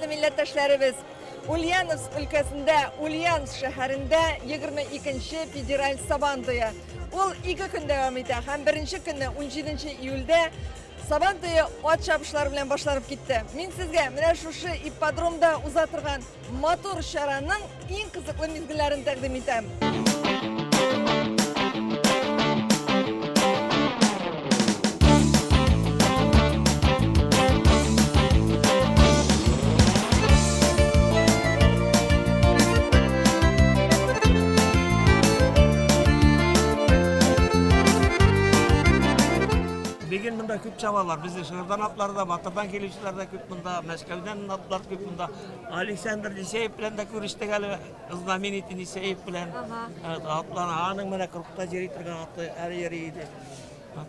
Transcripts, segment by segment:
Хөрмәтле милләттәшләребез, Ульяновск өлкәсендә, Ульяновск шәһәрендә 22 федераль Сабан туе. Ул ике көн дәвам итә һәм беренче көнне 17 июльдә Сабан туе ат чабышлары белән башланып китте. Мин сезгә менә шушы ипподромда уза торган матур чараның иң кызыклы мизгелләрен тәкъдим итәм. Бүген монда күп чабалар. Безнең Шыгырдан атлары да, Батырдан килүчеләр дә күп монда, Мәскәүдән атлар күп монда. Александр Лисеев белән дә күрештек әле, знаменитый Лисеев белән. Атлар, аның менә кругта йөри торган аты әле йөри иде.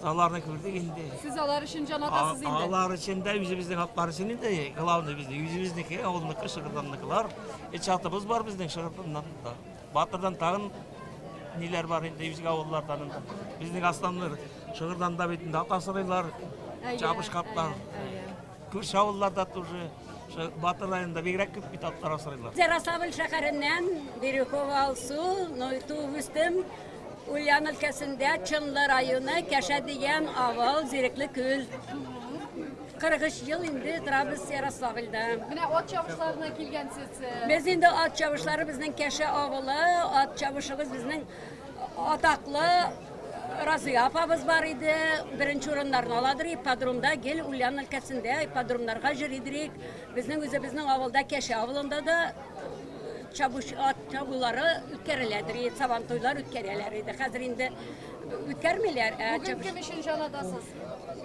Аларны күрдек инде. Сез алар өчен җан атасыз инде. Алар өчен дә, үзебезнең атлар өчен инде, главный безнең үзебезнеке, авылныкы, Шыгырданныкылар. Өч атыбыз бар безнең Шыгырданнан да. Батырдан тагын ниләр бар инде үзгә авыллардан инде. Безнең основной Шыгырданда бит инде ат асрыйлар, чабышкы атлар. Күрше авылларда тоже Батыр районында бигрәк күп бит атлар асрыйлар. Ярославль шәһәреннән Бирюкова Алсу, ну туып үстем. Ульян өлкәсендә Чынлы районы Кәшә дигән авыл, Зирекле күл. 43 ел инде торабыз Ярославльдә. Менә ат чабышларына килгәнсез. Без инде ат чабышлары безнең Кәшә авылы, ат чабышыбыз безнең атаклы Разыя апабыз бар иде, беренче урыннарны аладыр, ипподромда гел Ульян өлкәсендә ипподромнарга йөридерик. Безнең үзебезнең авылда Кәшә авылында да чабыш ат чабулары үткәреләдер, сабантуйлар үткәрәләр иде. Хәзер инде үткәрмиләр. Бүген кем өчен җан атасыз?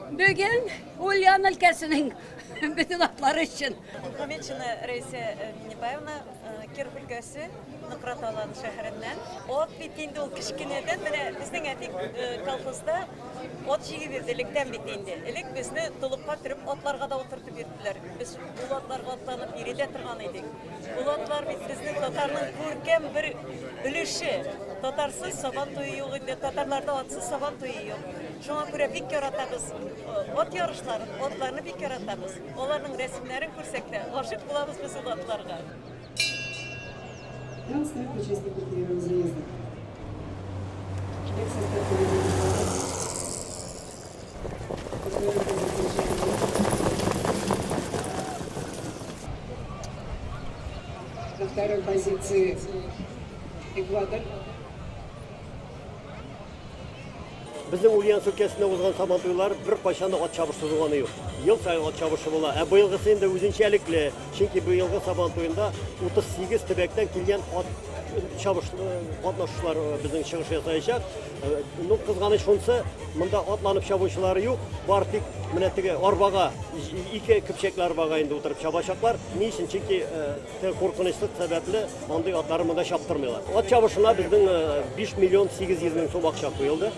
Бүген Ульян өлкәсенең бөтен атлары өчен. Мухаметшина Рәйсә Миннебаевна, Киров өлкәсе, Нократ Алан шәһәреннән. Ат бит инде ул кечкенәдән, менә безнең әти колхозда ат җигеп йөрде, электән бит инде. Элек безне толыпка төреп атларга да утыртып йөрттеләр. Без ул атларга атланып йөри дә торган идек. Ул атлар бит безнең татарның күркәм бер өлеше. Татарсыз Сабан туе юк инде, татарларда атсыз Сабан туе юк. Шуңа күрә бик яратабыз ат ярышларын, атларны бик яратабыз. Аларның рәсемнәрен күрсәк тә, гашыйк булабыз без ул атларга. Дан старт участнику первого заезда. Итак, состав победителей. На второй позиции Эквадор. Безнең Ульяновск өлкәсендә узган Сабантуйлар беркайчан да ат чабышсыз узганы юк. Ел саен ат чабышы була. Ә быелгысы инде үзенчәлекле, чөнки быелгы Сабантуенда 38 төбәктән килгән ат чабыш катнашучылар безнең чыгыш ясаячак. Ну, кызганыч шунысы, монда атланып чабучылар юк, бар тик менә теге арбага, ике көпчәкле арбага инде утырып чабачаклар. Ни өчен? Чөнки куркынычлык сәбәпле андый атларны монда чаптырмыйлар. Ат чабышына безнең 5 миллион 800 мең сум акча куелды.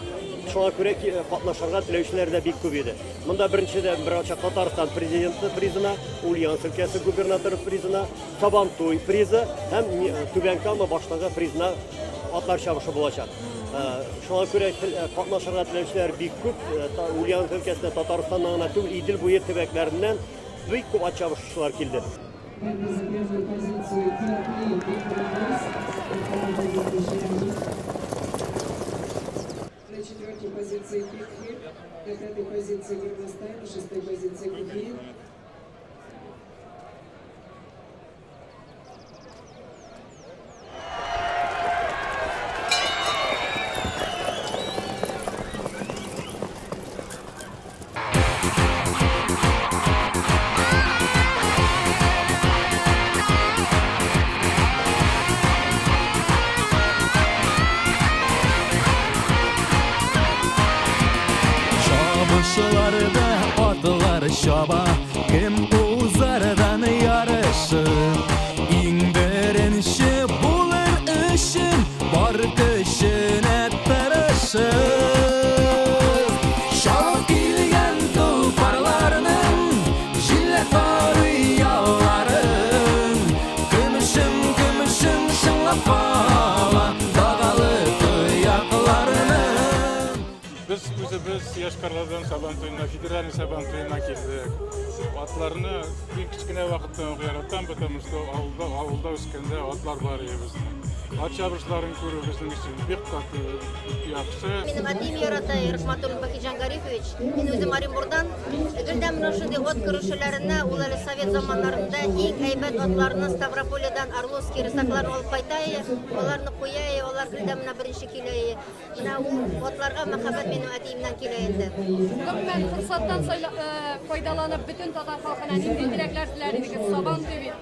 Шуңа күрә катнашырга теләүчеләр дә бик күп иде. Монда беренчедән бер акча Татарстан президенты призына, Ульяновск өлкәсе губернаторы призына, Сабантуй призы һәм Түбән Кама башлыгы призына атлар чабышы булачак. Шуңа күрә катнашырга теләүчеләр бик күп. Ульяновск өлкәсенә Татарстаннан гына түгел, Идел буе төбәкләреннән бик күп ат чабышучылар килде. Борьба за первую позицию Ферплей Петроград, на второй позиции Ширамин. На четвертой позиции Пикхи, на пятой позиции Горностай, на шестой позиции Кубиев. Чабышларда атлар чаба, кем узардан ярышып, иң беренче булыр өчен бар көченә тырышып. Чабып килгән тулпарларның җилләр тарый ялларын, көмешем, көмешем чыңлап кала дагалы тоякларының. Без үзебез яшь Йошкар-Оладан Сабан туена, федеральный Сабан туена килдек. Атларны мин кечкенә вакыттан ук яратам, потому что авылда, авылда үскәндә атлар бар иде безнең. Ат чабышларын күрү безнең өчен бик каты, бик яхшы. Минем әтием ярата Рахматуллин Бахиҗан Гарифович. Мин үзем Оренбурдан. Гел дә менә шундый ат көрәшүләренә, ул әле совет заманнарында иң әйбәт атларны Ставропольедан Орловский рысакларын алып кайта иде, аларны куя иде, алар гел дә менә беренче килә иде. Менә ул атларга мәхәббәт минем әтиемнән килә инде. Гомумән, форсаттан файдаланып, бөтен татар халкына нинди теләкләр теләр идегез? Сабан туе бит.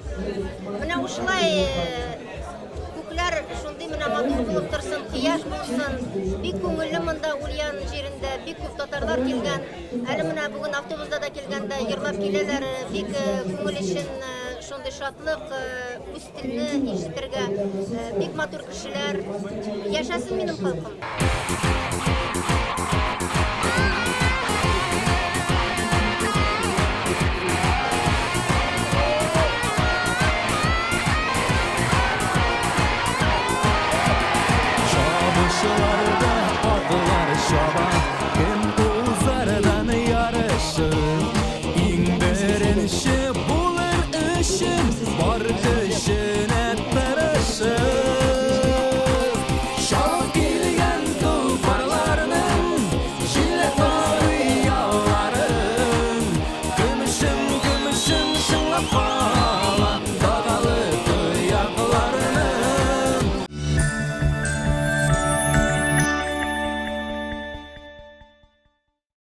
Менә ушулай күкләр шундый менә матур булып торсын, кояш булсын. Бик күңелле монда Ульян җирендә, бик күп татарлар килгән. Әле менә бүген автобуста да килгәндә йырлап киләләр. Бик күңел өчен шундый шатлык, үз телне ишетергә. Бик матур кешеләр. Яшәсен минем халкым. Чабышларда атлар чаба, кем узардан ярышып, иң беренче булыр өчен бар көченә тырышып. Чабып килгән тулпарларның җилле ялларын, көмешем, көмешем чыңлап.